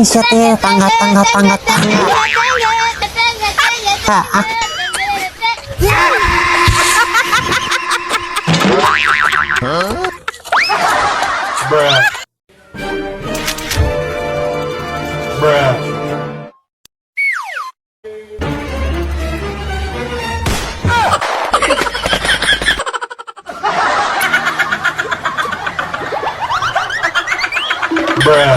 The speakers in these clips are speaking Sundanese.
Ini sia teh tangga tangga tangga tangga. Ah, ah. Bruh. Bruh. Bruh.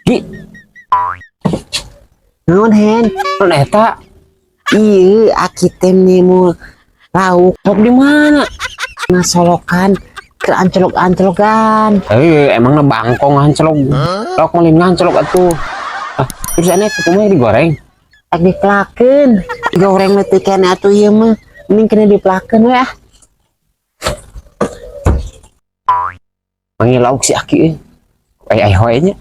Ki, Naon, Hen? Naon eta? Iya, aki teh nemu lauk. Lauk di mana? Ngasolokan ke ancelok-ancelokan. Eh, emangnya bangkong ancelok. Lauk malin ngancelok atuh. Ah, terus aneh kumaha, digoreng? Ek dipelakeun. Digoreng leutik keneh atuh ieu mah. Mending kena dipelakeun we ah. Manggil lauk si Aki euy. Ai ai hoy nya.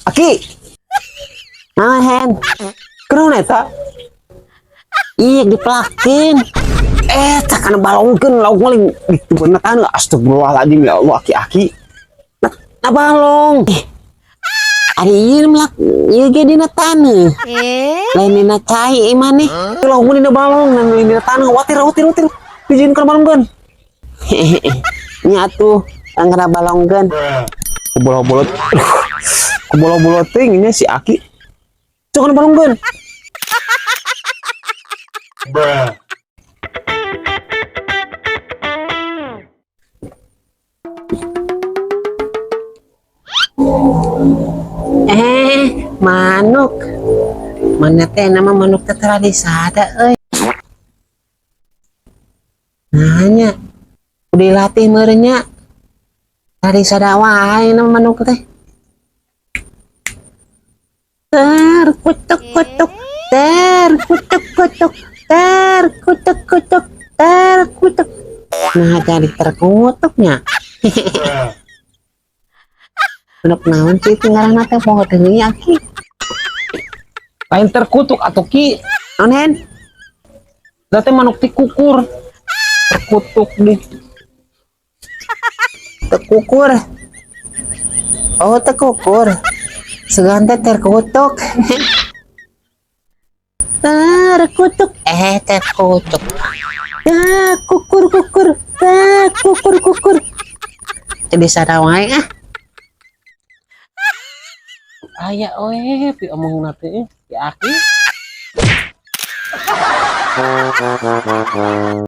Aki, Naon, Hen? Kunaon eta? Iya, dipelakeun. Eh, tak kana balongkeun lauk maling itu bener kan? Astagfirullahaladzim, ya Allah, aki-aki. Nah, balong. Eh, ari ieu melak ieu ge dina taneuh. Lain dina cai maneh. Lauk mah dina balong, dan lain dina taneuh. Watir, watir, watir. Dijieun kana balongkeun. Nya atuh, kana balongkeun. Bruh. Kubolot-bolot. Kubolot-bolot teuing nya si Aki. Cok kana balongkeun. Bruh. Eh, manuk. Mana teh nama manuk teh tara disada euy. Nanya. Udah dilatih meureun nya. Tara disada wae nama manuk teh. Terkutuk kutuk, terkutuk kutuk, terkutuk kutuk, terkutuk. Nah, jadi terkutuknya. Bruh. Manuk naon sih itu ngaranna teh, poho deui aki. Lain terkutuk atuh, Ki. Naon, Hen? Da teh manuk tikukur. Terkutuk deh. Tekukur. Oh, tekukur. Sugan teh terkutuk. Terkutuk. Eh, terkutuk. Tekukur kukur. Tekukur kukur. Jadi sada wae ah. Aya we pi omongna teh si Aki.